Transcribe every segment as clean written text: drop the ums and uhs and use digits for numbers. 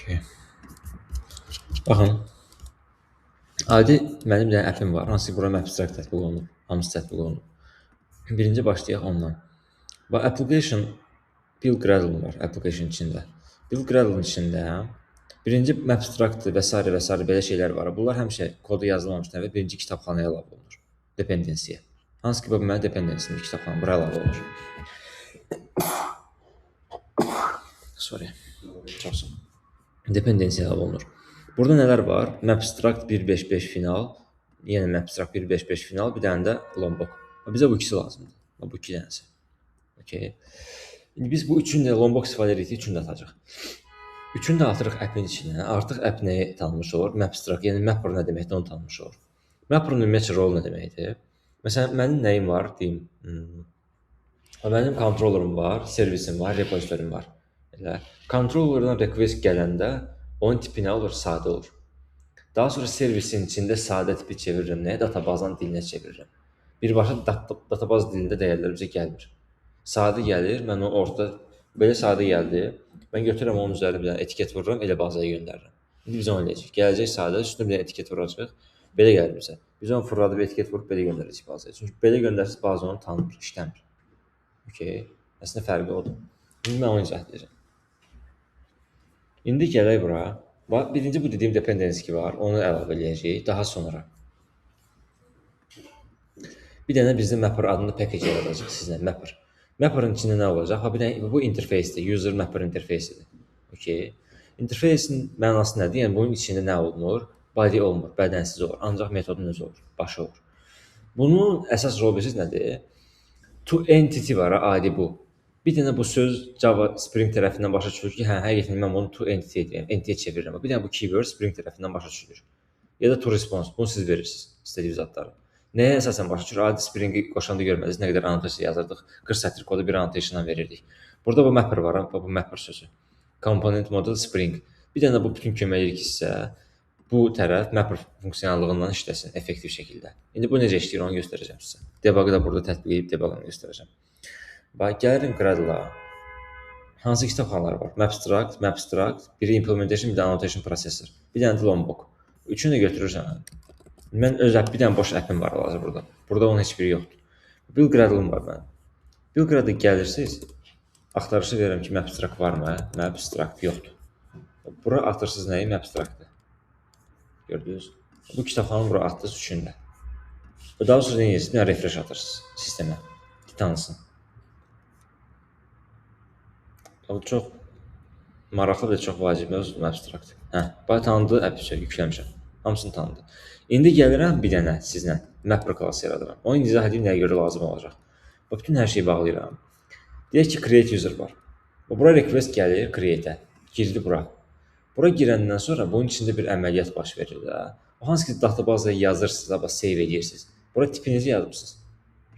Okay. Baxın. Adi mənim bir dənə app'im var. Hansı ki bura MapStruct tətbiq olunub. Hamısı tətbiq olunub. Birinci başlayaq ondan. Bax, application build Gradle var application içində. Build Gradle-ın içində birinci MapStruct və sairə və sairə belə şeylər var. Bunlar həmişə kodu yazılmamışdan əvvəl birinci kitabxanaya əlavə olunur. Dependency-yə. Hansı ki bu mənim dependency-dir, kitabxana bura əlavə olunur. Sorry. Çox sağ ol. Dependency əlavə olunur. Burada nələr var? MapStruct 1.5.5 final, yenə MapStruct 1.5.5 final, bir dənə də Lombok. Bizə bu ikisi lazımdır. Bu iki dənəsi. Okay. İndi biz bu üçünü də Lombok istifadə edirik, üçünü də atacaq. Üçünü də atırıq app-in içinə. Artıq app nəyi tanımış olur? MapStruct, yəni mapper nə deməkdir, onu tanımış olur. Mapper-ın ümumiyyətcə rolu nə deməkdir? Məsələn, mənim nəyim var, deyim, mənim controllerim var, servisim var, repositorim var. Elə controllerdan request gələndə onun tipi nə olur? Sadə olur. Daha sonra servisin içində sadə tipi çevirirəm nəyə? Databazın dilinə çevirirəm. Birbaşa databaz dilində dəyərlər bizə gəlmir. Sadə gəlir, mən onu ortada belə sadə gəldi. Mən götürürəm onun üzərinə bir dənə etiket vururam, elə bazaya göndərirəm. İndi biz onu eləyəcəyik. Gələcək sadə, üstünə bir dənə etiket vuracağıq. Belə gəlir bizə. Biz onu fırladıb etiket vurub belə göndərəcəyik bazaya. Çünki belə göndərsiz baza onu tanımır, işləmir. Okay. Əslində fərqi odur. İndi mən onu izah edəcəm. İndi gələk bura. Bax, birinci bu dediyim dependency ki var, onu əlavə eləyəcəyik daha sonra. Bir dənə bizdə mapper adında package yaradacaq sizlə, mapper. Mapper-ın içində nə olacaq? Ha, bir dənə bu interface-dir, user mapper interface-dir. Okay. Interface-in mənası nədir? Yəni bunun içində nə olunur? Body olmur, bədənsiz olur. Ancaq metodun özü olur, başı olur. Bunun əsas rolu bilirsiniz nədir? To entity var, adi bu. Bir dənə bu söz Java Spring tərəfindən başa düşülür ki, hə, həqiqətən mən bunu to entity edirəm, entity-yə çevirirəm. Bir dənə bu keyword Spring tərəfindən başa düşülür. Ya da to response, bunu siz verirsiniz istədiyiniz adları. Nəyə əsasən başa düşür? Adi Spring-i qoşanda görmədiniz, nə qədər annotation yazırdıq. 40 sətr kodu bir annotation-dan verirdik. Burada bu mapper var, bu mapper sözü. Component model Spring. Bir dənə bu bütün kömək edir ki, sizə bu tərəf mapper funksiyonallığından işləsin effektiv şəkildə. İndi bu necə işləyir onu göstərəcəm sizə. Debug-ı da burada tətbiq edib debug-ını göstərəcəm. Bax, gəlirim Gradle-a. Hansı kitabxanalar var? MapStruct, MapStruct, biri implementation, bir də annotation processor. Bir dənə də Lombok. Üçünü də götürürsən. Mən öz app, bir dənə boş app'im var hal-hazırda burada. Burada onun heç biri yoxdur. Build Gradle-ım var mənim. Build Gradle gəlirsiniz, axtarışı verirəm ki, MapStruct varmı? MapStruct yoxdur. Bura atırsınız nəyi? MapStruct-ı. Gördünüz? Bu kitabxananı bura atdınız üçünü də. Və daha sonra nə edirsiniz? Bir dənə refresh atırsınız sistemə ki, tanısın. Bu çox maraqlı və çox vacib mövzudur MapStruct. Hə, bax tanıdı, app yükləmişəm. Hamısını tanıdı. İndi gəlirəm bir dənə sizlə mapper klası yaradıram. Onu izah edeyim nəyə görə lazım olacaq. Bax, bütün hər şeyi bağlayıram. Deyək ki, create user var. Bax, bura request gəlir create-ə. Girdi bura. Bura girəndən sonra bunun içində bir əməliyyat baş verir də. O hansı ki databazaya yazırsınız, bax save edirsiniz. Bura tipinizi yazmısınız.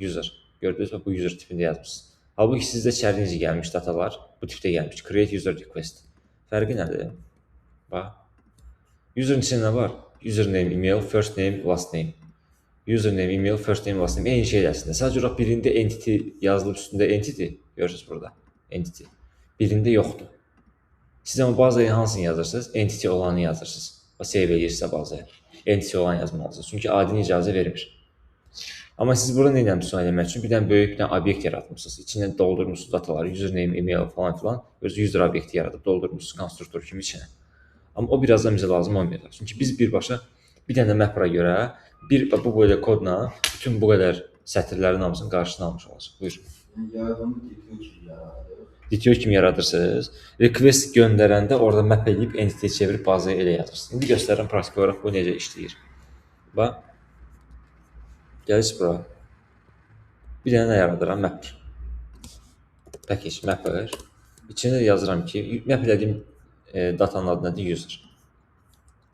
User. Gördünüz mü? Bu user tipində yazmısınız. Halbuki sizdə içəri necə gəlmiş datalar bu tipdə gəlmiş. Create user request. Fərqi nədir? Bax. User'ın içində nə var? Username, email, first name, last name. Username, email, first name, last name. Eyni şeydir əslində. Sadəcə olaraq birində entity yazılıb üstündə entity. Görürsünüz burada. Entity. Birində yoxdur. Siz amma bazaya hansını yazırsınız? Entity olanı yazırsınız. Bax, save edirsinizsə bazaya. Entity olan yazmalısınız. Çünki adini icazə vermir. Amma siz burada nə etmişsiniz onu eləmək üçün? Bir dənə böyük bir dənə obyekt yaratmısınız. İçinə doldurmuşsunuz dataları, username, email falan filan. Öz user obyekti yaradıb doldurmuşsunuz konstruktor kimi içinə. Amma o birazdan bizə lazım olmayacaq. Çünki biz birbaşa bir dənə mapper-a görə bir bu belə kodla bütün bu qədər sətirlərin hamısının qarşısını almış olacaq. Buyur. Yaradığımı DTO kimi yaradırıq. DTO kimi yaradırsınız. Request göndərəndə orada map eləyib entity çevirib bazaya elə yazırsınız. İndi göstərirəm praktik olaraq bu necə işləyir. Bax. Gəlirsiniz bura. Bir dənə nə yaradıram? Mapper. Package mapper. İçində də yazıram ki, map elədiyim datanın adı nədir? User.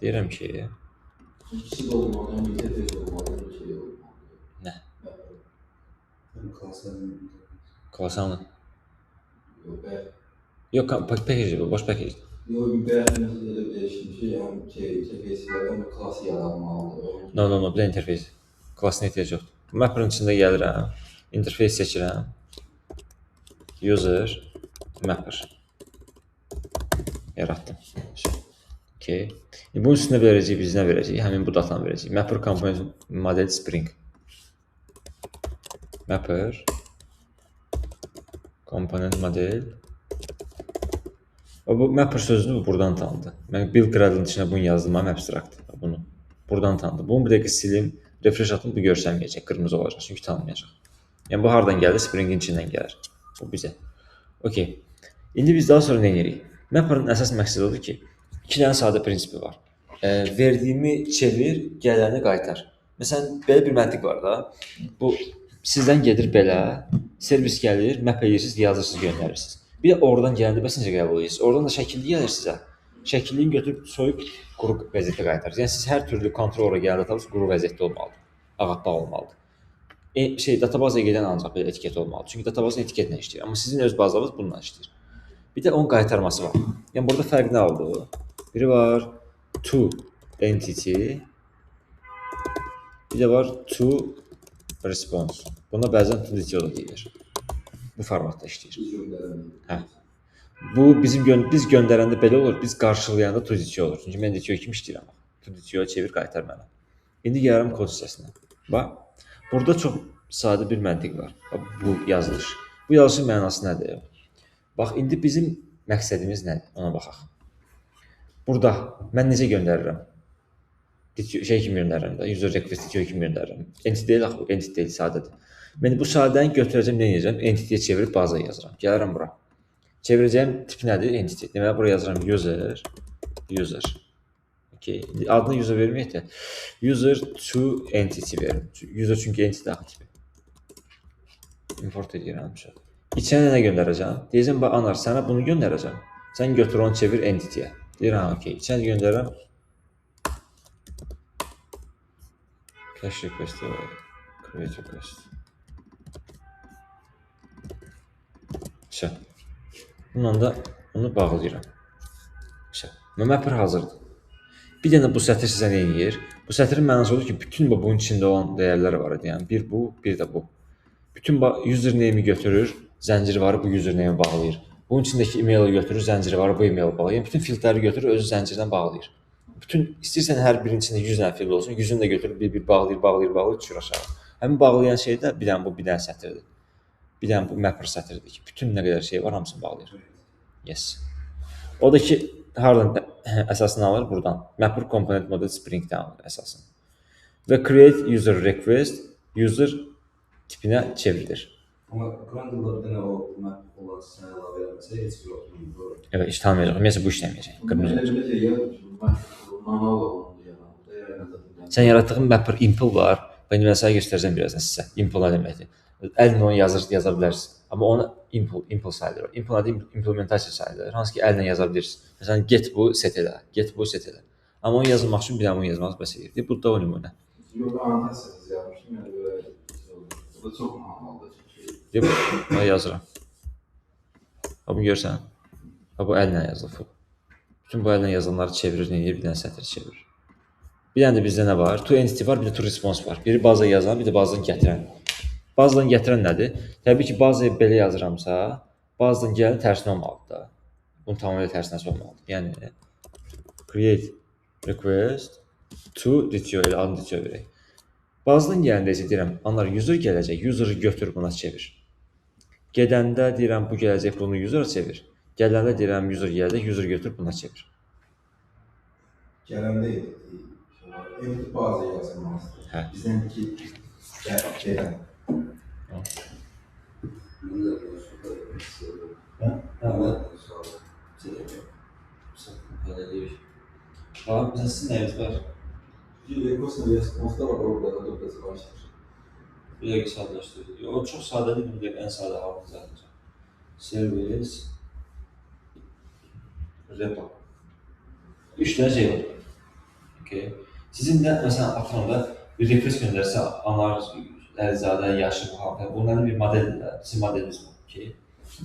Deyirəm ki, İkisi də olmalı, həm interface olmalı, həm şey olmalı. Nə? Həm klasa, həm Klasanı. Yox, bayaq. Yox, package bu, boş package. Yox, bayaq məsələn elə bir eşitmişik, həm şey interface həm də klası yaranmalıdır. No, no, no, bir də interface. Klasına ehtiyac yoxdur. Mapper-ın içində gəlirəm, interface seçirəm. User mapper. Yaratdım. Okay. Bunun üstünə verəcəyik, biz nə verəcəyik? Həmin bu datanı verəcəyik. Mapper component model Spring. Mapper component model. Bu mapper sözünü bu buradan tanıdı. Mən build Gradle-ın içinə bunu yazdım, amma abstract bunu. Buradan tanıdı. Bunu bir dəqiqə silim, refresh atım, bu görsənməyəcək, qırmızı olacaq, çünki tanımayacaq. Yəni bu hardan gəlir? Springin içindən gəlir. Bu bizə. Okay. İndi biz daha sonra nə edirik? Mapper-ın əsas məqsədi odur ki, iki dənə sadə prinsipi var. Verdiyimi çevir, gələni qaytar. Məsələn, belə bir məntiq var da. Bu sizdən gedir belə, servis gəlir, map edirsiniz, yazırsınız, göndərirsiniz. Bir də oradan gələndə bəs necə qəbul edirsiniz? Oradan da şəkilli gəlir sizə. Şəkillini götürüb soyub quru vəziyyətə qaytarırsınız. Yəni siz hər türlü kontrolora gələn database quru vəziyyətdə olmalıdır. Ağappaq olmalıdır. Database gedən ancaq belə etiket olmalıdır. Çünki database etiketlə işləyir. Amma sizin öz bazanız bununla işləyir. Bir də onun qaytarması var. Yəni burada fərq nə oldu? Biri var to entity, bir də var to response. Buna bəzən to DTO da deyilir. Bu formatda işləyir. Hə. Bu bizim biz göndərəndə belə olur, biz qarşılayanda to DTO olur. Çünki mən DTO kimi işləyirəm. To DTO çevir, qaytar mənə. İndi gəlirəm kod hissəsinə. Bax, burada çox sadə bir məntiq var. Bax, bu yazılış. Bu yazılışın mənası nədir? Bax, indi bizim məqsədimiz nədir? Ona baxaq. Burada mən necə göndərirəm? Şey kimi göndərirəm də, user request DTO kimi göndərirəm. Entity deyil axı, bu entity deyil, sadədir. Mən bu sadəni götürəcəm, nə edəcəm? Entity-yə çevirib bazaya yazıram. Gəlirəm bura. Çevirəcəyim tip nədir? Entity. Deməli, bura yazıram user, user. Okay. Adını user verməyək də user to entity verim. User çünki entity axı tipi. Import edirəm. İçinə nə göndərəcəm? Deyəcəm, bax, Anar, sənə bunu göndərəcəm. Sən götür onu çevir entity-yə. Deyirəm, okey. İçinə göndərirəm. Cache request, create request. Vəsə. Bununla da bunu bağlayıram. Vəsə. Mapper hazırdır. Bir dənə bu sətir sizə nə edir? Bu sətirin mənası odur ki, bütün bunun içində olan dəyərlər var idi. Yəni bir bu, bir də bu. Bütün username-i götürür, zəncirvarı bu username-i bağlayır. Bunun içindəki e-maili götürür, zəncirvarı bu e-maili bağlayır. Yəni bütün fieldləri götürür, özü zəncirdən bağlayır. Bütün istəyirsən hər birinin içində 100 dənə field olsun, 100-ünü də götürür, bir-bir bağlayır, bağlayır, bağlayır, düşür aşağı. Həmin bağlayan şey də bir dənə bu, bir dənə sətirdir. Bir dənə bu mapper sətirdir ki, bütün nə qədər şey var, hamısını bağlayır. Yes. O da ki, hardan əsasını alır? Buradan. Mapper component model Spring-dən alır əsasını. Və create user request user tipinə çevrilir. Amma Gradle'da bir dənə o map olan sənə əlavə eləməsə heç bir oturmuyor. Evet, heç tanımayacaq. Ümumiyyətlə bu işləməyəcək. Qırmızı olacaq. Sən yaratdığın mapper impl var. İndi mən sənə göstərəcəm birazdan sizə. Impl nə deməkdir? Əllə onu yaza bilərsin. Amma onu impl sayılır. Impl adı implementasiya sayılır. Hansı ki əllə yaza bilirsin. Məsələn, get bu set elə, get bu set elə. Amma onu yazılmaq üçün bir dənə bunu yazmaq bəs edir. Bu da o nümunə. Yox, annotasiyasız yazmışdım. Yəni belə bu da çox normaldır. Deyib, bunu yazıram. Ha, bunu görürsən? Ha, bu əllə yazılır. Full. Bütün bu əllə yazılanları çevirir, nə edir? Bir dənə sətir çevirir. Bir dənə də bizdə nə var? To entity var, bir də to response var. Biri baza yazan, bir də bazadan gətirən. Bazadan gətirən nədir? Təbii ki, bazaya belə yazıramsa, bazadan gələn tərsinə olmalıdır da. Bunun tamamilə tərsinəsi olmalıdır. Yəni, create request to DTO ilə adını DTO verək. Bazadan gələndə isə deyirəm, anar user gələcək, user'ı götür buna çevir. Gedəndə deyirəm, bu gələcək, bunu user'a çevir. Gələndə deyirəm, user gələcək, user götür buna çevir. Gələndə entity baza yazılmalıdır. Hə. Bizdən ki, gedən. Hə? Tamam, bizim sizin nəyiniz var? Request and response-da var, orada da biraz başlayır. Bir dəqiqə sadələşdirdik. O çox sadədir, bir dəqiqə ən sadə halını düzəldəcəm. Service repo. 3 dənə şey var. Okay. Sizin də məsələn atıram da bir request göndərsə Anar, Əlizadə, yaşı bu halda. Bunların bir modeldir də. Sizin modeliniz bu. Okay.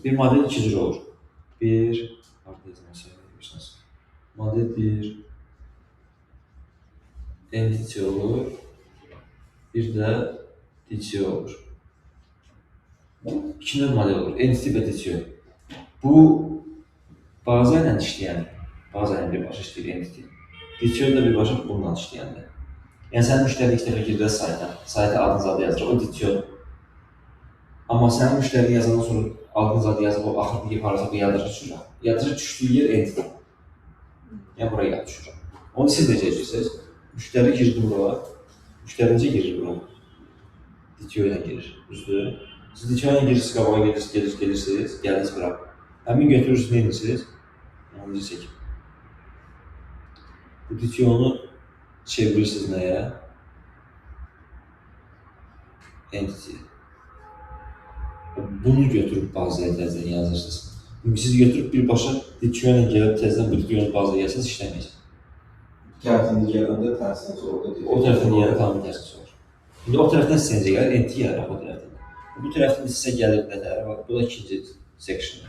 Bir model iki cür olur. Bir, harda yazılması görürsünüz. Model bir entity olur. Bir də DTO olur. İki növ model olur. Entity və DTO. Bu baza ilə işləyən Baza ilə birbaşa işləyir entity. DTO da birbaşa bununla işləyəndir. Yəni sənin müştəri ilk dəfə girdi sayta, sayta adın zadı yazır, o DTO-dur. Amma sənin müştərin yazandan sonra adın zadı yazıb, o axırda gəlib harasa bu yaddaşa düşür. Yaddaşa düşdüyü yer entity. Yəni buraya yad düşür. Onu siz necə edirsiniz? Müştəri girdi bura. Müştəri necə girir bura? DTO ilə girir. Düzdür? Siz DTO ilə girirsiniz, qabağa gedirsiniz, gedirsiniz, gəldiniz bura. Həmin götürürsünüz, nə edirsiniz? Onu necə çəkib? Bu DTO-nu çevirirsiniz nəyə? Entity. Bunu götürüb bazaya təzədən yazırsınız. Çünki siz götürüb birbaşa DTO ilə gəlib təzədən bu DTO-nu bazaya yazsanız işləməyəcək. Tərəfini gələndə tərsinə orada O tərəfdən gələn tamamilə tərsinə olur. İndi o tərəfdən sizə necə gəlir? Entity gəlir o tərəfdən. Bu tərəfdən sizə gəlir nə tərəf? Bu da ikinci section.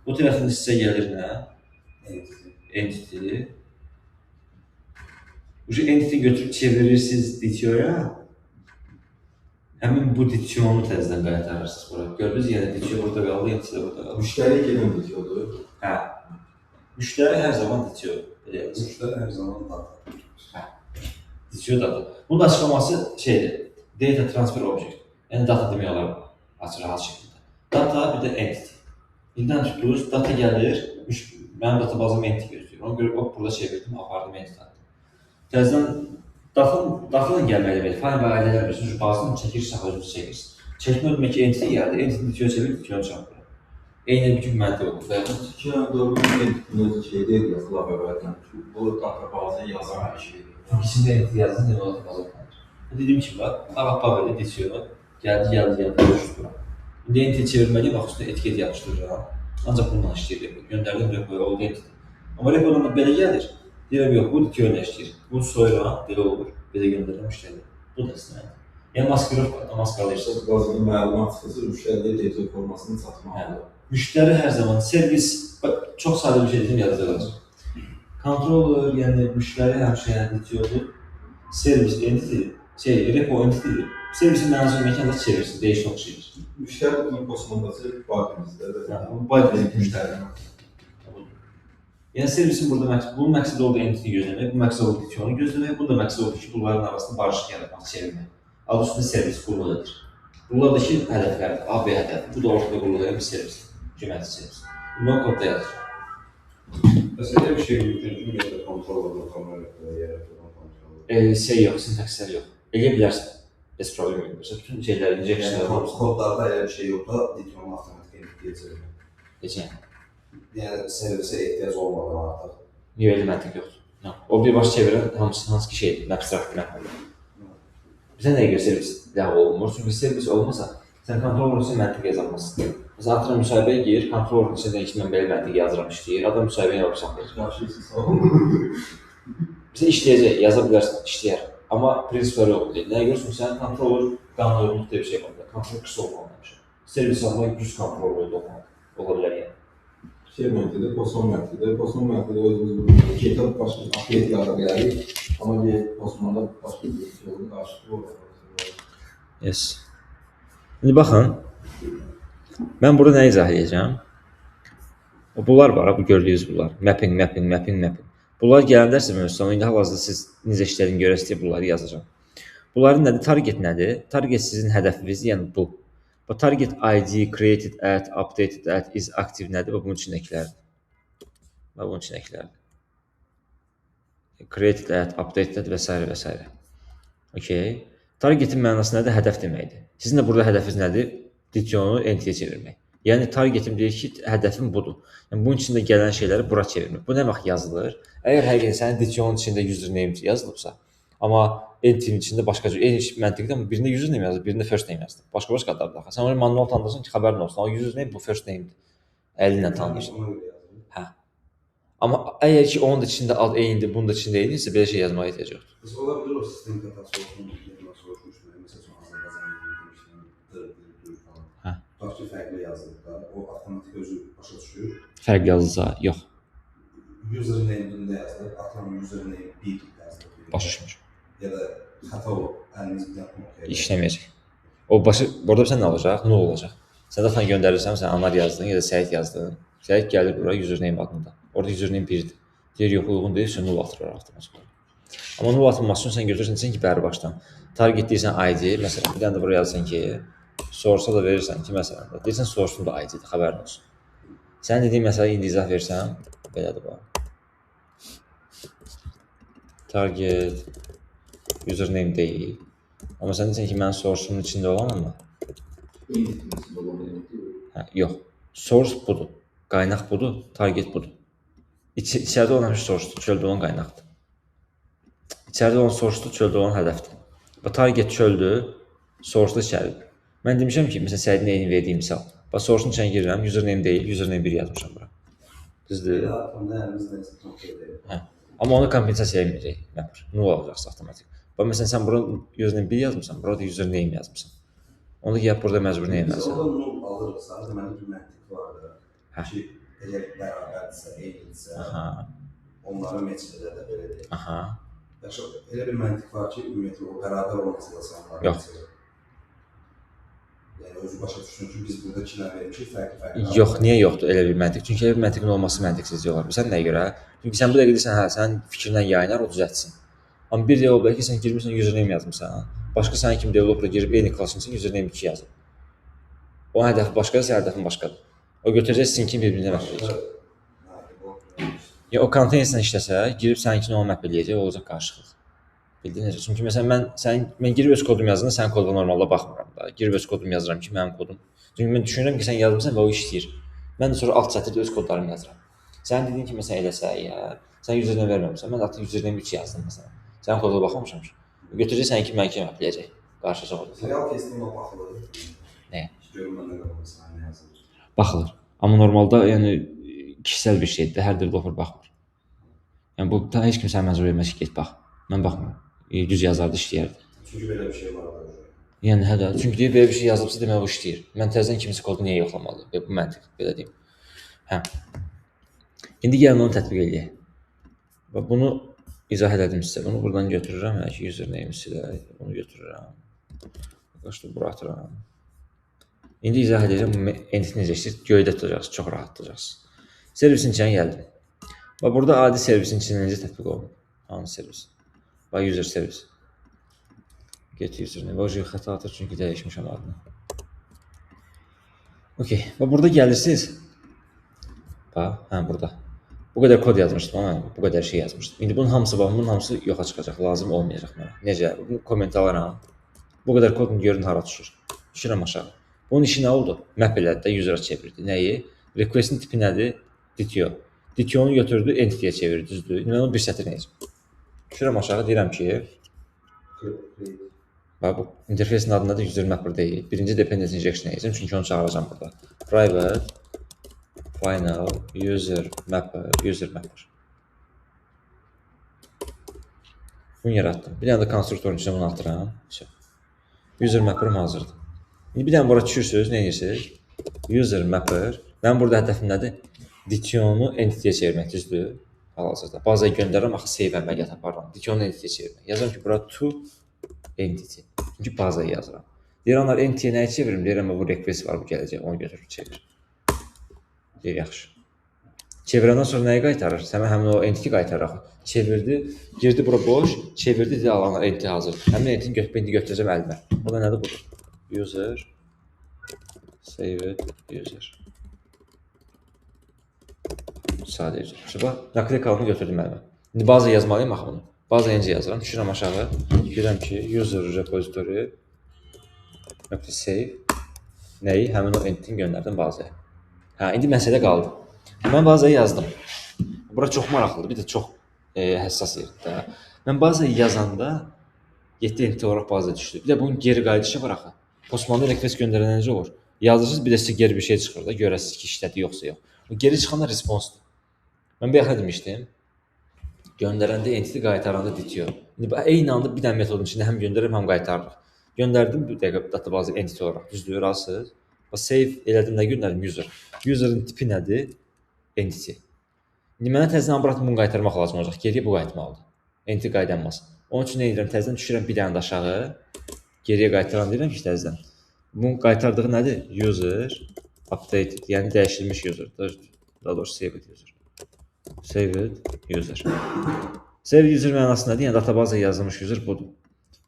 Bu tərəfdən sizə gəlir nə? Entity. Entity. Ucu entity götürüb çevirirsiniz DTO-ya. Həmin bu DTO-nu təzədən qaytarırsınız bura. Gördünüz, yəni DTO burada qaldı, entity də burada qaldı. Müştəri gələn DTO-dur. Hə. Müştəri hər zaman DTO. Belə yazır. Müştəri hər zaman data. Hə. DTO data. Bunun açıqlaması şeydir. Data Transfer Object. Yəni data demək olar açıq rahat şəkildə. Data bir də entity. İndən tutdunuz, data gəlir, mənim data bazım entity gözləyir. Ona görə bax burada çevirdim, apardım entity atdım. Təzədən data ilə gəlməli demək. Find by ID-lər bilirsiniz, bazını çəkirsiniz, özünüz çəkirsiniz. Çəkmə demək ki, entity gəldi, entity DTO çevir, DTO-nu çarpır. Eyni bütün məntiq olur. Doğru, entity özü şey deyil, laf əvvəldən. Bu data bazı yazan bir şeydir. Çünki içində entity yazdın, demək data bazı oxunur. Dediyim kimi, bax, bax, belə DTO gəldi, gəldi, gəldi, düşdü bura. İndi entity çevirməliyim, bax, üstünə etiket yapışdırıram. Ancaq bununla işləyir repo. Göndərdim repoya, oldu entity. Amma repodan da belə gəlir. Deyirəm, yox, bu DTO ilə işləyir. Bunu soyuram, belə olur, belə göndərirəm müştəriyə. Bu da sizin. Yəni maskirovka, maskalayırsınız. Bazı məlumat çıxırsa, müştəriyə DTO formasını çatmalıdır. Müştəri hər zaman servis, bax, çox sadə bir şey dedim, yadınızda qalacaq. Controller, yəni müştəri həmişə DTO-dur. Servis entity, repo entity-dir. Servisin mənası məkanda çevirsin, değiş toxuş edir. Müştəri bunun kosmodası badimizdə. Badimizdə müştəri. Yəni servisin burada məqsədi, bunun məqsədi oldu entity gözləmək, bu məqsəd oldu DTO-nu gözləmək, bunun da məqsədi oldu ki, bunların arasında barışıq yaratmaq, çevirmək. Adı üstündə servis qulluq edir. Bunlar da ki, hədəflərdir, A, B hədəfi. Bu da ortada qulluq edən bir servisdir, cüməti servis. Bundan kodda yazır. Məsələn, elə bir şey mümkün ki, ümumiyyətlə kontrollerlə yaratılan kontroller. Şey yox, sintakslər yox. Eləyə bilərsən. Heç problem yox. Məsələn, bütün şeyləri, injectionları Yəni kodlarda elə bir şey yox da, DTO-nu avtomatik entity-yə çevirmək. Necə yəni? Yəni servisə ehtiyac olmadan artıq. Niyə elə məntiq yoxdur? O birbaşa çevirən hamısı hansı ki şeydir, abstrakt məhəllə. Bizə nəyə görə servis ləğv olunmur? Çünki servis olmasa, sən kontroller üçün məntiq yazamazsın. Məsələn, atıram müsahibəyə girir, kontroller içində ki, mən belə məntiq yazıram, işləyir, adam müsahibəyə alıb saxlayır. Bizə işləyəcək, yaza bilərsən, işləyər. Amma prinsipləri yoxdur. Nəyə görə? Çünki sənin kontroller qanuna uyğunluq deyə bir şey var. Kontrol qısa olmalıdır həmişə. Servis almaq düz kontrol olmalıdır. Ola bilər yəni. Şey məntiqdə, Postman məntiqdə, Postman məntiqdə özümüz bunu GitHub başqa update yaza bilərik, amma Postmanda başqa bir şey olur, qarşılıqlı olur. Yes. İndi baxın, mən burada nə izah edəcəm? Bunlar var, bu gördüyünüz bunlar. Mapping, mapping, mapping, mapping. Bunlar gələndə sizə mövzusu, indi hal-hazırda siz necə işlədiyini görəsiniz deyə bunları yazacağam. Bunların nədir? Target nədir? Target sizin hədəfiniz, yəni bu. Bu target ID, created at, updated at, is active nədir? Bu bunun içindəkilərdir. Və bunun içindəkilərdir. Created at, updated at və s. və s. Okay. Targetin mənası nədir? Hədəf deməkdir. Sizin də burada hədəfiniz nədir? DTO-nu entity-yə çevirmək. Yəni targetim deyir ki, hədəfim budur. Yəni bunun içində gələn şeyləri bura çevirmək. Bu nə vaxt yazılır? Əgər həqiqətən sənin DTO-nun içində username yazılıbsa, amma entity-nin içində başqa cür, eyni məntiqdə, amma birində username yazılıb, birində first name yazılıb. Başqa-başqa adlardır axı. Sən onu manual tanıyırsan ki, xəbərin olsun. Amma username bu first name-dir. Əlinlə tanıyırsan. Ona görə yazılır. Hə. Amma əgər ki, onun da içində ad eynidir, bunun da içində eynidirsə, belə şey yazmağa ehtiyac yoxdur. Bəs ola bilər o sistem xətası olsun, mən soruşmuşdum, məsəl üçün Azərbaycan demişdim, dır, dır, dır falan. Hə. Tutaq ki, fərqli yazılıb da, o avtomatik özü başa düşür. Fərqli yazılsa, yox. Username-də yazılıb, atıram username 1 yazılıb. Başa düşmür. Ya da xəta olub, əlimiz bir dənə knopkaya. İşləməyəcək. O başı, burada sən nə olacaq? Null olacaq. Sən zaten göndərirsən, sən Anar yazdın ya da Səid yazdın. Səid gəlir bura username adında. Orada username 1-dir. Deyir, yox, uyğun deyilsə, null atır avtomatik olaraq. Amma null atılması üçün sən götürürsən, deyirsən ki, bəri başdan. Target deyirsən ID, məsələn, bir dənə də buraya yazırsan ki, source-a da verirsən ki, məsələn, deyirsən source-un da ID-dir, xəbərin olsun. Sən dediyin məsələ indi izah versəm, belədir bu. Target username deyil. Amma sən deyirsən ki, mənim source-umun içində olan amma. Hə, yox. Source budur. Qaynaq budur, target budur. İçəridə olan həmişə source-dur, çöldə olan qaynaqdır. İçəridə olan source-dur, çöldə olan hədəfdir. Və target çöldür, source-da içəridir. Mən demişəm ki, məsələn, Səidin eyni verdiyi misal. Bax, source-un içinə girirəm, username deyil, username 1 yazmışam bura. Düzdür? Hə. Amma onu kompensasiya etməyəcək mapper. Null alacaqsın avtomatik. Bax, məsələn, sən bura username 1 yazmısan, burada username yazmısan. Onu gəlib burada məcbur nə etməlisən? Biz orada null alırıqsa, deməli bir məntiq var da. Hə. Ki, əgər bərabərdirsə, eynidirsə, onları match edə də belə deyək. Aha. Yaxşı, elə bir məntiq var ki, ümumiyyətlə o bərabər olmasa da sən onları Yox. match edə. Yəni özü başa düşsün ki, biz burada iki dənə vermişik, fərqli-fərqli. Yox, niyə yoxdur elə bir məntiq? Çünki elə bir məntiqin olması məntiqsizlik olar. Sən nəyə görə? Çünki sən bu dəqiqə deyirsən, hə, sənin fikrindən yayınar, o düzəltsin. Amma bir dəqiqə ola bilər ki, sən girmirsən username yazmısan. Başqa sənin kimi developer girib eyni klasın üçün username 2 yazıb. Onun hədəfi başqadır, sənin hədəfin başqadır. O götürəcək sizinkini bir-birinə map eləyəcək. Ya o konteynerlə işləsə, girib səninkini ona map eləyəcək, olacaq qarışıqlıq. Bildin necə? Çünki məsələn mən girib öz kodumu yazanda sənin koduna normalda baxmıram da. Girib öz kodumu yazıram ki, mənim kodum. Çünki mən düşünürəm ki, sən yazmısan və o işləyir. Mən də sonra alt sətirdə öz kodlarımı yazıram. Sənin dediyin ki, məsələn eləsə, ya, sən username verməmisən. Mən də artıq username 3 yazdım məsələn. Sənin koduna baxmamışam ki. Götürəcək səninki mənimki map eləyəcək. Qarışacaq orada. Real testinə baxılır. Nəyə? Görüm mən nə qalmışam, nə yazılır. Baxılır. Amma normalda yəni kişisel bir şeydir. Hər developer baxmır. Yəni bu heç kim səni məcbur etməz ki, get bax. Mən baxmıram. Düz yazardı, işləyərdi. Çünki belə bir şey var da. Yəni hə də, çünki deyir belə bir şey yazılıbsa demək o işləyir. Mən təzədən kimsə kodu niyə yoxlamalıyam? Bu məntiq, belə deyim. Hə. İndi gəlin onu tətbiq eləyək. Və bunu izah elədim sizə. Bunu buradan götürürəm. Hələ ki username-i silək. Bunu götürürəm. Başda bura atıram. İndi izah edəcəm bu entity necə işləyir. Göydə tutacaqsınız, çox rahat tutacaqsınız. Servisin içinə gəldim. Və burada adi servisin içində necə tətbiq olunur? Hansı servis? Bax, user service. Get username. O xəta atır çünki dəyişmişəm adını. Okey. Və burada gəlirsiniz. Bax, hə burada. Bu qədər kod yazmışdım amma bu qədər şey yazmışdım. İndi bunun hamısı bax, bunun hamısı yoxa çıxacaq, lazım olmayacaq mənə. Necə? Bunu komment alaram. Bu qədər kodun görün hara düşür. Düşürəm aşağı. Bunun işi nə oldu? Map elədi də user'a çevirdi. Nəyi? Request-in tipi nədir? DTO. DTO-nu götürdü, entity-yə çevirdi, düzdür? İndi mən onu bir sətir nəyəcəm? Düşürəm aşağı, deyirəm ki, bax, bu interfeysin adı nədir? User mapper deyil. Birinci dependency injection edəcəm, çünki onu çağıracağam burada. Private final user mapper, user mapper. Bunu yaratdım. Bir dənə də konstruktorun içinə bunu atıram. User mapper-im hazırdır. İndi bir dənə bura düşürsünüz, nə edirsiniz? User mapper. Mənim burada hədəfim nədir? DTO-nu entity-yə çevirmək, düzdür? Hal-hazırda. Bazaya göndərirəm, axı save əməliyyatı aparıram. DTO-nu entity-yə çevirmək. Yazıram ki, bura to entity. Çünki bazaya yazıram. Deyirəm, onlar entity-yə nəyi çevirim? Deyirəm, bu request var, bu gələcək, onu götürüb çevir. Deyir, yaxşı. Çevirəndən sonra nəyi qaytarır? Sənə həmin o entity qaytarır axı. Çevirdi, girdi bura boş, çevirdi, dedi, alanlar entity hazır. Həmin entity-ni indi götürəcəm əlimə. O da nədir budur? User, save it, user. Sadə user. İşte bax, nakleykalını götürdüm əlimə. İndi bazaya yazmalıyım axı bunu. Bazaya necə yazıram? Düşürəm aşağı. Deyirəm ki, user repository nöqtə save nəyi? Həmin o entity-ni göndərdim bazaya. Hə, indi məsələ qaldı. Mən bazaya yazdım. Bura çox maraqlıdır, bir də çox həssas yerdir də. Mən bazaya yazanda 7 entity olaraq bazaya düşdü. Bir də bunun geri qayıdışı var axı. Postmanda request göndərəndə necə olur? Yazırsınız, bir də sizə geri bir şey çıxır da, görəsiniz ki, işlədi yoxsa yox. O geri çıxanda response-dur. Mən bayaq nə demişdim? Göndərəndə entity, qaytaranda DTO. İndi eyni anda bir dənə metodun içində həm göndərirəm, həm qaytarırıq. Göndərdim bir dəqiqə database entity olaraq. Düzdür, razısınız? Bax, save elədim, nə göndərdim? User. User'ın tipi nədir? Entity. İndi mənə təzədən bırakın bunu qaytarmaq lazım olacaq. Geriyə bu qayıtmalıdır. Entity qayıdanmaz. Onun üçün nə edirəm? Təzədən düşürəm bir dənə də aşağı. Geriyə qaytaran deyirəm ki, təzədən. Bunun qaytardığı nədir? User updated, yəni dəyişilmiş user. Daha doğrusu saved user. Saved user. Saved user mənası nədir? Yəni databaza yazılmış user budur.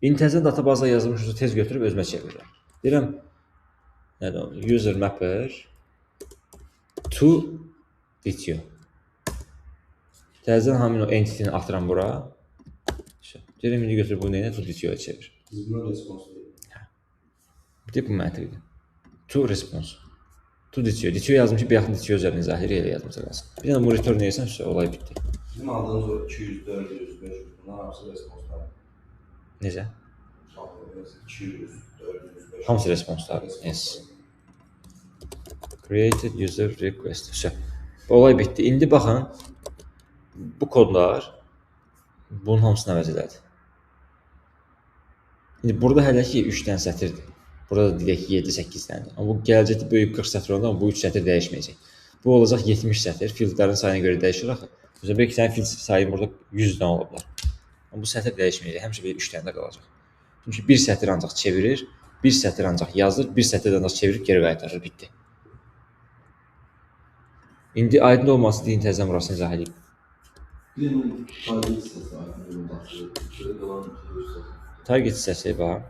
İndi təzədən databaza yazılmış user tez götürüb özümə çevirirəm. Deyirəm, nədir o? User mapper to DTO. Təzədən həmin o entity-ni atıram bura. Deyirəm, indi götürüb bunu neyinə? To DTO-ya çevir. Biz buna response deyirik. Bir də bu məntiqdir. To response. To DTO. DTO yazdım ki, bir yaxın DTO üzərinə izah edir, elə yazımıza qalsın. Bir dənə bu return edirsən, olay bitdi. Bizim aldığımız o 200, 400, 500 bunlar hamısı responselar. Necə? Aldığımız 200, 400, 500. Hamısı responselar. Yes. Created user request. Vəsə. Olay bitdi. İndi baxın, bu kodlar bunun hamısını əvəz elədi. İndi burada hələ ki 3 dənə sətirdir. Burada da deyək ki 7-8 dənədir. Amma bu gələcəkdə böyüyüb 40 sətr olanda amma bu 3 sətr dəyişməyəcək. Bu olacaq 70 sətr. Fieldlərin sayına görə dəyişir axı. Məsələn, bəlkə sənin field sayın burada 100 dənə ola bilər. Amma bu sətr dəyişməyəcək. Həmişə bir 3 dənə də qalacaq. Çünki bir sətr ancaq çevirir, bir sətr ancaq yazır, bir sətr ancaq çevirib geri qaytarır. Bitdi. İndi aydın olması deyin təzədən burasını izah edeyim. Bir dənə target hissəsi aydın olması. Qalan hissəsi. Target hissəsi bax.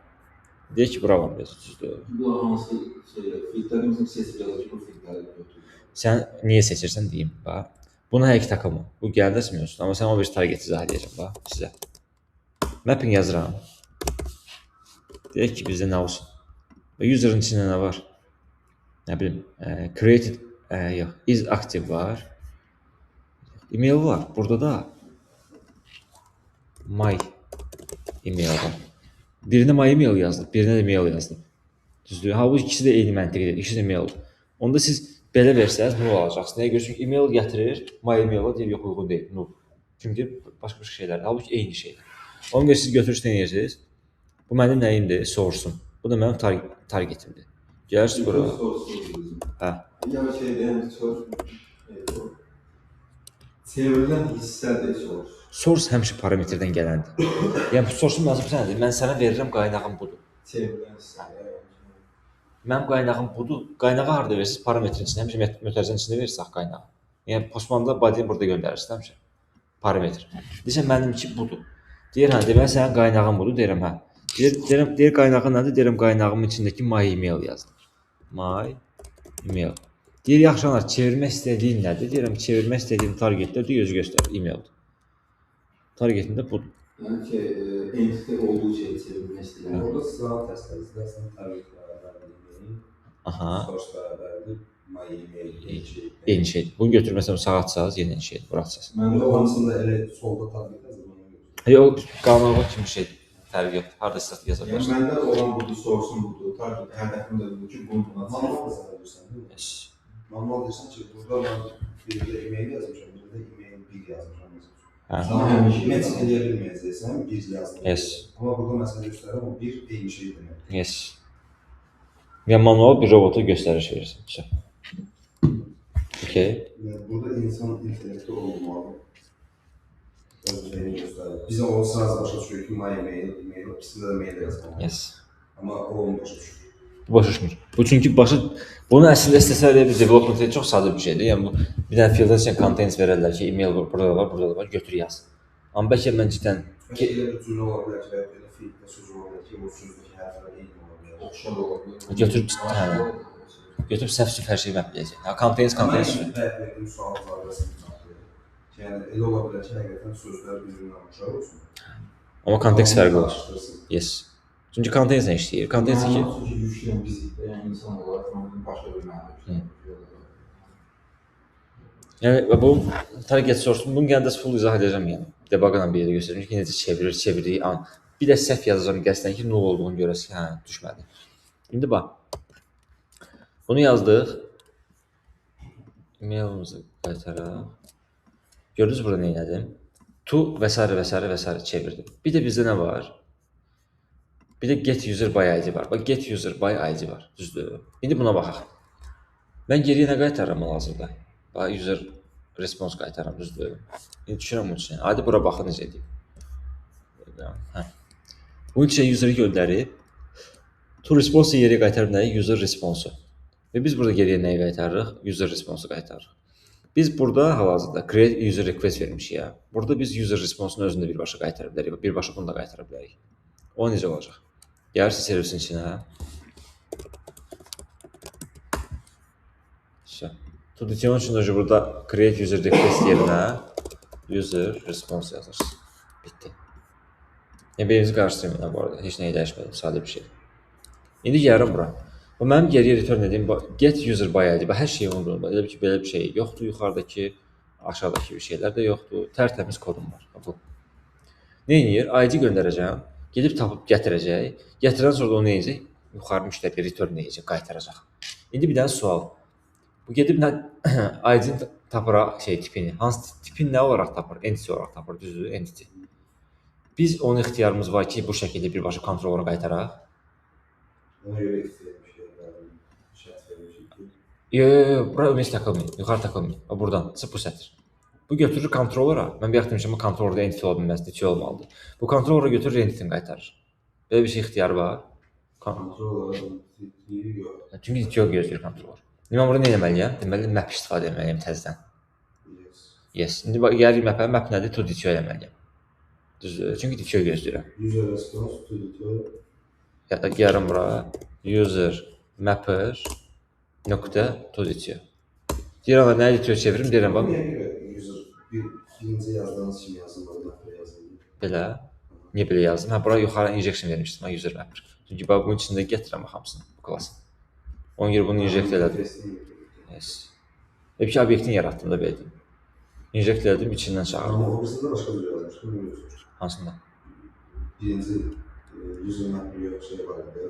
Deyək ki, bura var biraz, düzdür. Bu hansı şeylər? Fieldlərimizin seçib yazır ki, bu fieldləri götürür. Sən niyə seçirsən deyim, bax. Buna həqiqi takılma. Bu gələndə olsun. Amma sən o bir target izah edəcəm, bax, sizə. Mapping yazıram. Deyək ki, bizdə nə olsun? User'ın içində nə var? Nə bilim, created, yox, is active var. Email var. Burada da my email var. Birinə my email yazdım, birinə də mail yazdım. Düzdür? Ha, bu ikisi də eyni məntiqdir, ikisi də maildir. Onda siz belə versəniz null alacaqsınız. Nəyə görə? Çünki email gətirir, my email-a deyir, yox, uyğun deyil, null. Çünki başqa başqa şeylərdir. Halbuki eyni şeydir. Ona görə siz götürürsünüz, nə edirsiniz? Bu mənim nəyimdir? Source-um. Bu da mənim targetimdir. Gəlirsiniz bura. Hə. Yəni şey deyəm, source çevrilən hissədir source. Source həmişə parametrdən gələndir. Yəni source-un mənası nədir? Mən sənə verirəm, qaynağım budur. Çevrilən hissə. Mənim qaynağım budur. Qaynağı harda verirsiniz? Parametrin içində. Həmişə mötərizənin içində verirsiniz axı qaynağı. Yəni Postman-da body-ni burada göndərirsiniz həmişə. Parametr. Deyirsən mənimki budur. Deyir hə, deməli sənin qaynağın budur, deyirəm hə. Deyir, deyir qaynağın nədir? Deyirəm qaynağımın içindəki my email yazdım. My email. Deyir yaxşı anar, çevirmək istədiyin nədir? Deyirəm çevirmək istədiyim targetdə deyir özü göstərir, emaildir. Targetində budur. Yəni ki, entity olduğu şeyi çevirmək istəyirəm. Orada sıralı təsəvvür edirsən, target bərabərdir email, source bərabərdir my email, eyni şey. Eyni şeydir. Bunu götürməsəm sağa atsaz, yenə eyni şeydir, bura atsaz. Məndə o hamısında elə solda target yazır, ona görə. Yox, qanunğa kimi şey fərqi yoxdur. Harda istəsə yaza bilərsən. Yəni məndə olan budur, source-um budur, target hədəfim də budur ki, bunu buna çevir. Manual da sənə deyirsən, değil mi? Yes. Manual deyirsən ki, burada mən birində email yazmışam, birində email 1 yazmışam. Hə. Sən match eləyə bilməyəcəksən, 1 yazdım. Yes. Amma burada məsələ göstərirəm, o 1 eyni şey deməkdir. Yes. Yəni manual bir robota göstəriş verirsən. Vəsə. Okay. Yəni burada insan intellekti olmalı. Öz şeyini göstərir. Bizə o sırası başa düşür ki, my email, email, ikisində də mail yazmalı. Yes. Amma o onu başa düşür. Bu başa düşmür. Bu çünki başa bunu əslində istəsələr elə bir development çox sadə bir şeydir. Yəni bu bir dənə field'ın içinə contains verərlər ki, email var, burada da var, burada da var, götür yaz. Amma bəlkə mən cidden Bəlkə elə bir cümlə ola bilər ki, və ya elə fielddə söz ola bilər ki, o sözdəki hərflər eyni ola bilər. Oxşar ola bilər. Götürüb, hə. Götürüb səhv-süf hər şeyi map eləyəcək. Ha, contains, contains. Mən bəh verdiyim sual cavabını çatdırır. Yəni elə ola bilər ki, həqiqətən sözlər bir-birinə oxşar olsun. Amma kontekst fərqi olur. Qarışdırsın. Yes. Çünki contains nə işləyir? Contains ki, Çünki yükləyən bizik də, yəni insan olaraq bunu başa bir məna yükləyən. Yəni bu target source-un bunu gələndə full izah edəcəm yəni. Debug-la bir yerdə göstərəcəm ki, necə çevirir, çevirdiyi an. Bir də səhv yazacağam qəsdən ki, null olduğunu görəsiniz. Hə, düşmədi. İndi bax. Bunu yazdıq. Email-imizi qaytaraq. Gördünüz burada nə elədim? To və s. və s. və s. çevirdim. Bir də bizdə nə var? Bir də get user by ID var. Bax, get user by ID var. Düzdür? İndi buna baxaq. Mən geriyə nə qaytarıram hal-hazırda? Bax, user response qaytarıram, düzdür? İndi düşürəm bunun içinə. Adi bura baxın necə edeyim. Hə. Bunun içinə user'ı göndərib to response yeri qaytarıb nəyi? User response-u. Və biz burada geriyə nəyi qaytarırıq? User response-u qaytarırıq. Biz burada hal-hazırda create user request vermişik ya. Burada biz user response-unu özünü də birbaşa qaytara bilərik. Birbaşa bunu da qaytara bilərik. O necə olacaq? Gəlirsiniz servisin içinə. To DTO üçün də burada create user request yerinə user response yazırsınız. Bitdi. Yəni beyninizi qarışdırmayın bu arada. Heç nəyi dəyişmədim, sadə bir şey. İndi gəlirəm bura. Bu mənim geriyə return edeyim, get user by ID. Hər şeyi unudun. Elə ki, belə bir şey yoxdur yuxarıdakı, aşağıdakı bir şeylər də yoxdur. Tərtəmiz kodum var. Bu. Nə edir? ID göndərəcəm. Gedib tapıb gətirəcək. Gətirən sonra da o nə edəcək? Yuxarı müştəriyə return edəcək, qaytaracaq. İndi bir dənə sual. Bu gedib nə ID-ni tapır şey tipini. Hansı tipini nə olaraq tapır? Entity olaraq tapır, düzdür? Entity. Biz onun ixtiyarımız var ki, bu şəkildə birbaşa kontrolora qaytaraq. Ona görə istəyirmiş ki, şərt vermişik ki. Yox, bura ümumiyyətlə takılmayın, yuxarı takılmayın. O buradan, sırf bu sətir. Bu götürür kontrolora. Mən bayaq demişəm, bu kontrolorda entity ola bilməz, DTO olmalıdır. Bu kontrolora götürür, entity-ni qaytarır. Belə bir şey ixtiyarı var. Kontrolora entity yox. Çünki DTO gözləyir kontrolor. İndi mən burada nə etməliyəm? Deməli, map istifadə etməliyəm təzədən. Yes. Yes. İndi gəlirik map-ə. Map nədir? To DTO eləməliyəm. Düzdür? Çünki DTO gözləyirəm. User response to DTO. Gəlirəm bura. User mapper nöqtə to DTO. Deyirəm, nəyə DTO çevirim? Deyirəm, bax. Niyə görə user birinci yazdığınız kimi yazılmadı, mapper yazıldı? Belə. Niyə belə yazdım? Hə, bura yuxarı injection vermişdim, ha, user mapper. Çünki bax, bunun içində gətirəm bax hamısını, bu klasını. Ona görə bunu inject elədim. Yes. Elə ki, obyektini yaratdım da belə deyim. Inject elədim, içindən çağırdım. Amma o birisində başqa cür yazmışdım, bilmiyorsunuz. Hansında? Birinci user mapper yox, şey var idi.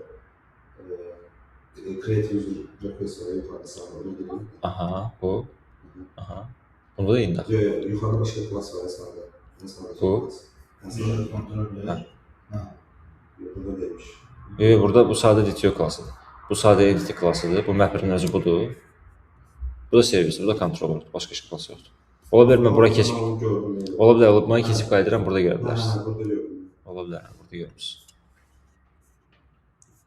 Create user request var, yuxarıda sağda, onu girin. Aha, bu. Aha. Bunda da indi. Yox, yox, yuxarıda başqa class var, sağda. Ən sağdakı Bu? class. Ən sağda. Kontrol. Hə. Yox, burada deyilmiş. Yox, burada bu sadə DTO klassıdır. Bu sadə entity klassıdır. Bu mapper'ın özü budur. Bu da servisdir, bu da controller'dır. Başqa heç klass yoxdur. Ola bilər mən bura keçib, ola bilər, mən keçib qayıdıram, burada görə bilərsiniz. Hə, burada gördüm. Ola bilər, burada görmüsünüz.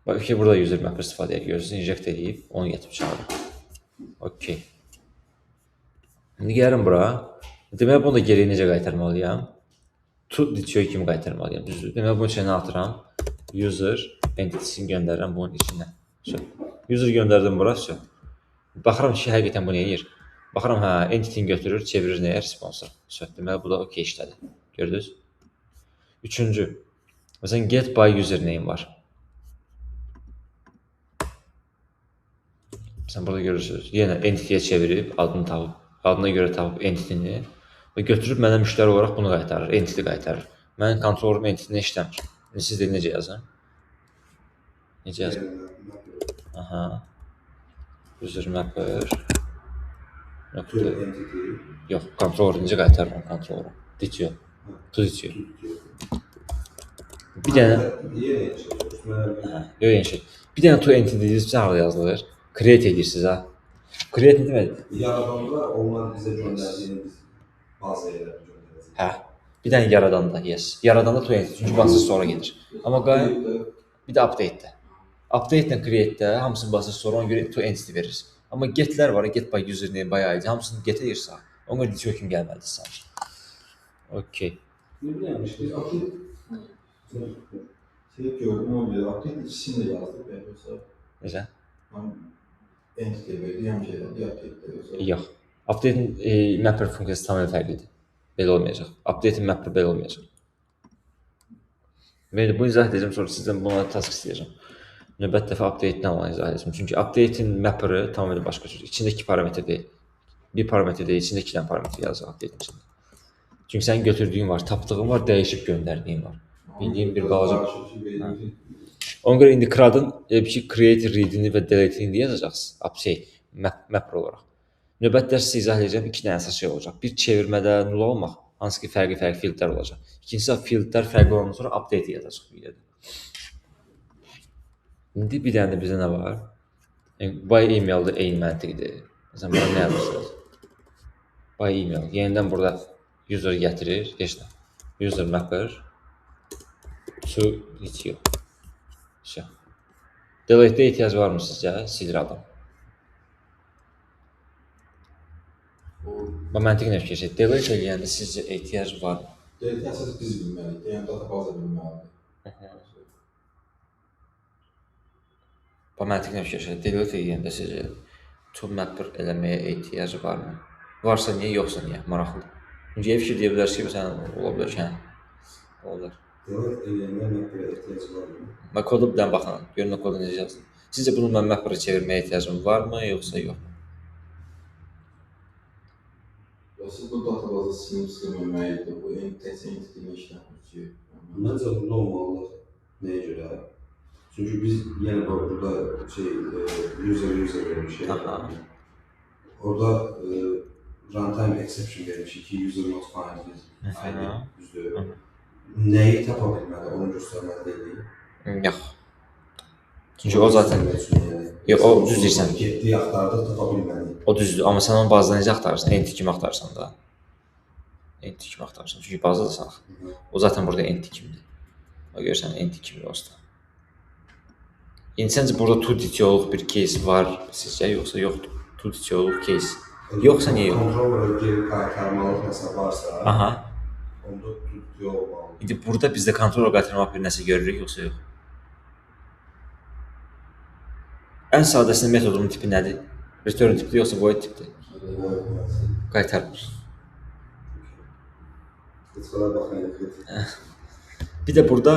Bax, ki, burada user mapper istifadə edir. Görürsünüz, inject edib, onu gətirib çağırdım. Okey. İndi gəlirəm bura. Deməli, bunu da geriyə necə qaytarmalıyam? To DTO kimi qaytarmalıyam, düzdür? Deməli, bunun içinə nə atıram? User entity-sini göndərirəm bunun içinə. User göndərdim bura, vəsə. Baxıram ki, həqiqətən bu nə edir? Baxıram, hə, entity-ni götürür, çevirir nəyə? Response-a. Vəsə, deməli, bu da okey işlədi. Gördünüz? Üçüncü, məsələn, get by username var. Məsələn, burada görürsünüz, yenə entity-yə çevirib, adını tapıb, adına görə tapıb entity-ni və götürüb mənə müştəri olaraq bunu qaytarır, entity qaytarır. Mənim kontrolum entity-nə işləmir. İndi siz də necə yazın? Necə yazın? Aha. User mapper. Nöqtə. Yox, kontroller necə qaytarıram kontrollerə? DTO. To DTO. Bir dənə yox, eyni şey. Bir dənə to entity deyirsinizsə harada yazılır? Create edirsiniz ha. Create nə deməkdir? Yaradanda onlar bizə göndərdiyini biz bazı yerlərə göndərəcəyik. Hə. Bir dənə yaradanda, yes. Yaradanda to entity, çünki basır sonra gedir. Amma bir də update-də. Update-lə create-də hamısını basır sonra ona görə to entity verirsiniz. Amma get-lər var, get by username, by ID, hamısını get edirsə, ona görə DTO kimi gəlməlidir sanki. Okey. Nə biləyəm işte, update şey gördüm, ona görə update ikisini də yazdıq, yoxsa Necə? Həm entity verdi, həm şey elədi, update-də yoxsa? Yox. Update-in mapper funksiyası tamamilə fərqlidir. Belə olmayacaq. Update-in mapper belə olmayacaq. Belə bunu izah edəcəm, sonra sizdən buna task istəyəcəm. Növbət dəfə update-dən olan izah edəcəm. Çünki update-in mapper-ı tamamilə başqa cür. İçində iki parametr deyil. Bir parametr deyil, içində iki dənə parametr yazacaq update-in içində. Çünki sənin götürdüyün var, tapdığın var, dəyişib göndərdiyin var. Bildiyin bir balaca. Ona görə indi CRUD-ın elə bir ki, create, read-ini və delete-ini indi yazacaqsınız. Update, mapper olaraq. Növbət dərs sizə izah edəcəm, iki dənə əsas şey olacaq. Bir çevirmədə null olmaq, hansı ki fərqli-fərqli fieldlər olacaq. İkincisi, fieldlər fərqli olandan sonra update yazacaq bir yerdə. İndi bir dənə də bizdə nə var? Yəni, by email-də eyni məntiqdir. Məsələn, bura nə yazırsınız? By email. Yenidən burada user gətirir, heç nə. User mapper to DTO. Vəsə. Delete-də ehtiyac varmı sizcə? Silir adam. Bax, məntiqlə fikirləşək. Delete eləyəndə sizcə ehtiyac varmı? Delete əsas biz bilməliyik, yəni databaza bilməlidir. Bax, məntiqlə fikirləşək. Delete eləyəndə sizcə to mapper eləməyə ehtiyac varmı? Varsa niyə, yoxsa niyə? Maraqlıdır. Çünki fikir deyə bilərsiniz ki, məsələn, ola bilər ki, hə, ola bilər. Delete eləyəndə mapperə ehtiyac varmı? Mən kodu bir dənə baxın, görün o kodu necə yazdım. Sizcə bunu mən mapperə çevirməyə ehtiyacım varmı, yoxsa yoxmu? Siz bu databaza silib silməməyidir. Bu təkcə entity ilə işləmir ki. Məncə burada olmalıdır. Nəyə görə? Çünki biz yenə burada şey user vermişik. Orada runtime exception vermişik ki, user not found with ID, düzdür. Nəyi tapa bilməli, onu göstərməli deyilik. Yox. Çünki o zaten... Yox, o düz deyirsən. Getdiyi axtardı, tapa bilməli. O düzdür, amma sən onu bazada necə axtarırsan? Entity kimi axtarırsan da. Entity kimi axtarırsan. Çünki bazadasan axı. O zaten burada entity kimidir. O görürsən, entity kimi olsun. İndi səncə burada 2DTO-luq bir case var sizcə, yoxsa yoxdur? 2DTO-luq case. Yoxsa niyə yox? Kontrollara geri qaytarmalıq nəsə varsa, onda 2DTO olmalıdır. İndi burada bizdə kontrola qaytarmaq bir nəsə görürük, yoxsa yox? Ən sadəsinin metodunun tipi nədir? Return tipdir, yoxsa void tipdir? Qaytarmır. Bir də burada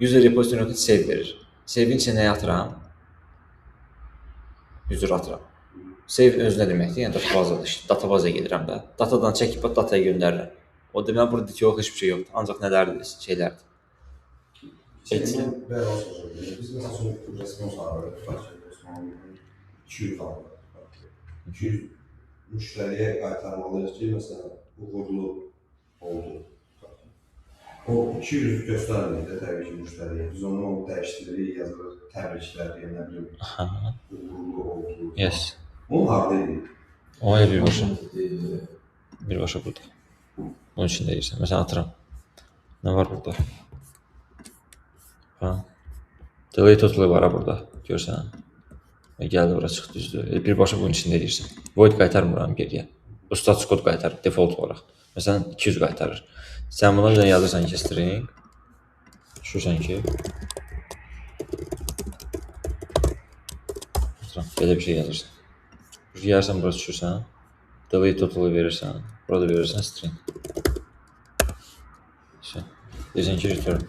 user repository save verir. Save-in içinə nəyi atıram? User atıram. Save özü nə deməkdir? Yəni databazadır. Databazaya gedirəm də. Datadan çəkib dataya göndərirəm. O deməli burada DTO heç bir şey yoxdur. Ancaq nələrdir? Şeylərdir. Mən belə soruşuram. Biz məsəl üçün response alırıq, tutaq ki, Osmanlı 200 alırıq. 200 müştəriyə qaytarmalıyıq ki, məsələn, uğurlu oldu. O 200 göstərmir də təbii ki, müştəriyə. Biz onu dəyişdiririk, yazırıq, təbriklər, yəni nə bilim, uğurlu oldu. Yes. Onu harada edirik? O elə birbaşa. Birbaşa burada. Bunun içində edirsən. Məsələn, atıram. Nə var burada? Ha. Delete totally var ha burada. Görsən. Gəldi bura çıxdı, düzdür. Birbaşa bunun içində edirsən. Void qaytarmıram geriyə. Bu status kod qaytarır default olaraq. Məsələn, 200 qaytarır. Sən buna bir dənə yazırsan ki, string. Düşürsən ki, belə bir şey yazırsan. Gəlirsən, bura düşürsən. Delete totally verirsən. Burada verirsən string. Deyirsən ki, return.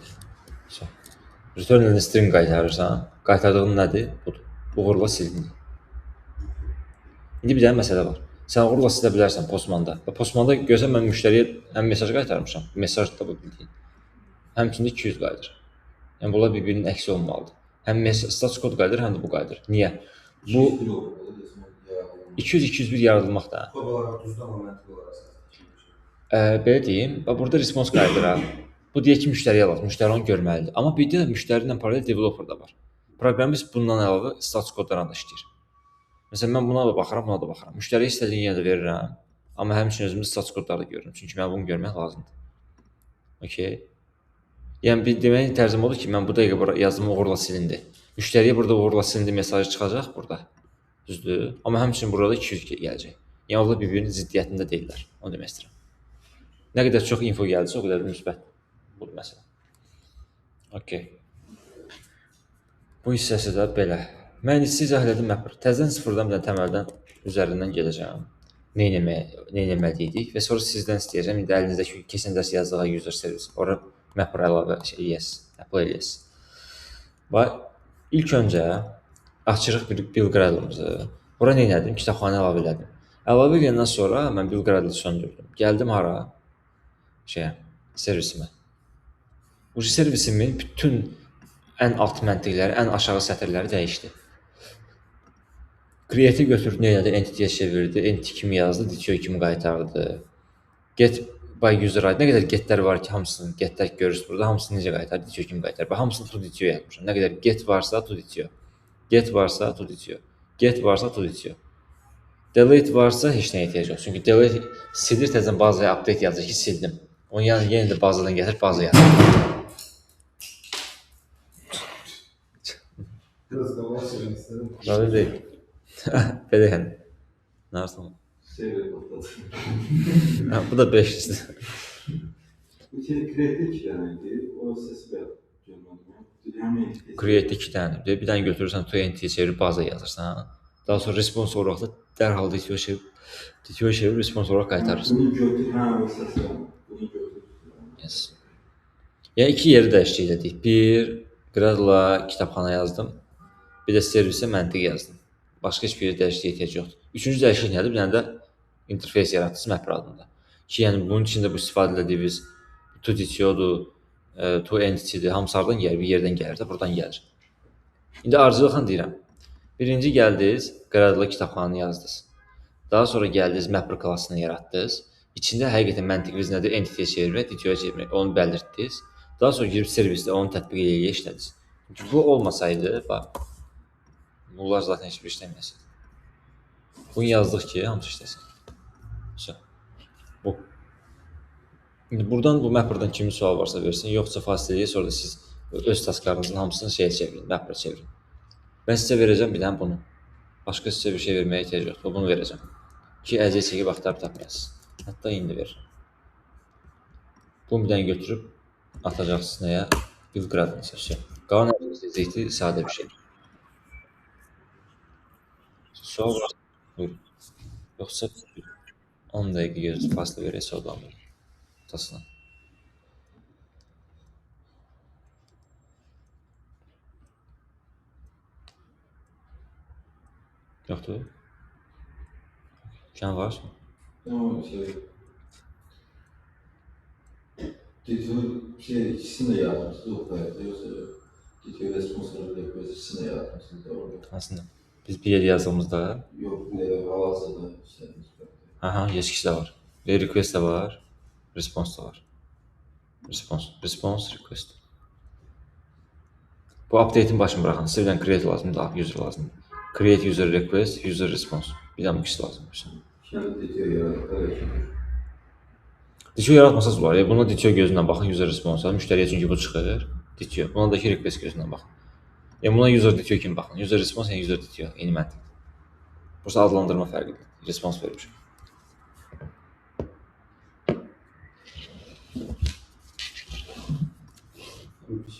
Return ilə string qaytarırsan. Qaytardığın nədir? Budur. Uğurla silindi. İndi bir dənə məsələ var. Sən uğurla silə bilərsən Postmanda. Və Postmanda görsən, mən müştəriyə həm mesaj qaytarmışam. Mesaj da bu bildiyin. Həmçinin 200 qayıdır. Yəni, bunlar bir-birinin əksi olmalıdır. Həm status kod qayıdır, həm də bu qayıdır. Niyə? Bu 200-201 yaradılmaq da. Kod olaraq düzdür, amma məntiq olaraq səhv. Belə deyim, burada response qayıdır ha. Bu deyək ki, müştəriyə lazım, müştəri onu görməlidir. Amma bir də müştəri ilə paralel developer da var. Proqramist bundan əlavə status kodlarla da işləyir. Məsələn, mən buna da baxıram, buna da baxıram. Müştəriyə istədiyini yenə də verirəm, amma həmçinin özümdə status kodları da görürəm. Çünki mənə bunu görmək lazımdır. Okay. Yəni, bir demək tərzim odur ki, mən bu dəqiqə bura yazdığım uğurla silindi. Müştəriyə burada uğurla silindi mesajı çıxacaq burada. Düzdür? Amma həmçinin burada 200 gələcək. Yəni, onlar bir-birinin ziddiyyətində deyirlər. Onu demək istəyirəm. Nə qədər çox info gəldirsə, o qədər müsbət. Budur məsələ. Okay. Bu hissəsi də belə. Mən indi sizə izah elədim mapper. Təzədən sıfırdan bir dənə təməldən üzərindən gedəcəm. Nə etməliydik və sonra sizdən istəyəcəm. İndi əlinizdəki keçən dərs yazdığı user service. Ora mapper əlavə eləyəsiniz, apply eləyəsiniz. Və ilk öncə açırıq bir build Gradle-ımızı. Bura nə elədim? Kitabxana əlavə elədim. Əlavə eləyəndən sonra mən build Gradle-ı söndürdüm. Gəldim hara? Şeyə, servisimə. Bu servisimin bütün ən alt məntiqləri, ən aşağı sətirləri dəyişdi. Create-i götürdü, nə elədi? Entity-yə çevirdi, entity kimi yazdı, DTO kimi qaytardı. Get by user ID. Nə qədər getlər var ki, hamısını getlər görürsünüz burada, hamısını necə qaytardı? DTO kimi qaytardı. Bax, hamısını to DTO yazmışam. Nə qədər get varsa to DTO. Get varsa to DTO. Get varsa to DTO. Delete varsa heç nəyə ehtiyac yox. Çünki delete silir, təzədən bazaya update yazır ki, sildim. Onu yəni yenə də bazadan gətirib bazaya yazır. Biraz da var söylemek istedim. Belə deyil. Belə yəni. Nə arasın? Server patladı. Hə, bu da 500-dür. Bu şey create 2 dənə idi. O səsi də görmədim. Həmin interface. Create 2 dənə. Bir dənə götürürsən, to entity çevirib baza yazırsan. Daha sonra response olaraq da dərhal DTO çevirib, DTO çevirib response olaraq qaytarırsan. Bunu götür, hə, o səsi. Bunu götür. Yes. Yəni iki yeri dəyişiklik elədik. Bir, Gradle kitabxana yazdım. Bir də servisə məntiq yazdım. Başqa heç bir dəyişikliyə ehtiyac yoxdur. Üçüncü dəyişiklik nədir? Bir dənə də interface yaratdınız mapper adında. Ki, yəni bunun içində bu istifadə elədiyimiz to DTO-dur, to entity-dir, hamısı hardan gəlir? Bir yerdən gəlir də, buradan gəlir. İndi ardıcıllıqla deyirəm. Birinci gəldiniz, Gradle kitabxananı yazdınız. Daha sonra gəldiniz, mapper klassını yaratdınız. İçində həqiqətən məntiqiniz nədir? Entity-yə çevirmək, DTO-ya çevirmək. Onu bəlirtdiniz. Daha sonra girib servisdə onu tətbiq eləyə işlədiniz. Çünki bu olmasaydı, bax, bunlar zaten heç bir işləməyəcəkdi. Bunu yazdıq ki, hamısı işləsin. So, bu. İndi buradan bu mapper'dan kimin sual varsa versin, yoxsa fasilə eləyək, sonra da siz öz tasklarınızın hamısını şeyə çevirin, mapper'a çevirin. Mən sizə verəcəm bir dənə bunu. Başqa sizə bir şey verməyə ehtiyac yoxdur, bunu verəcəm. Ki, əziyyət çəkib axtarıb tapmayasınız. Hətta indi verirəm. Bunu bir dənə götürüb atacaqsınız nəyə? Build Gradle-ın səsi. Qalan hər şey sadə bir şeydir. Sual var? Buyurun. Yoxsa 10 dəqiqə gözlə fasilə verək, sonra davam edək. Tasına. Yoxdur? Can var? Tamam, şey. DTO şey ikisini de yaratmışsınız o proyekte yoksa DTO response request ikisini de yaratmışsınız da orada. Hansında? Biz bir yer yazdığımızda, Yok, bir de hal-hazırda işlediğimiz proyekte. aha, yes, ikisi də var. Ve request də var, response da var. Response, response, request. Bu update-in başını buraxın. Sizə bir dənə create lazımdır, user lazımdır. Create user request, user response. Bir dənə bu ikisi lazımdır. Şimdi DTO yarattılar. DTO yaratmasanız olar. Yəni buna DTO gözündən baxın, user response-a. Müştəriyə çünki bu çıxır. DTO. Buna da ki request gözündən baxın. Yəni buna user DTO kimi baxın. User response, yəni user DTO. Eyni məntiqdir. Burası adlandırma fərqidir. Response vermişəm. Bir şey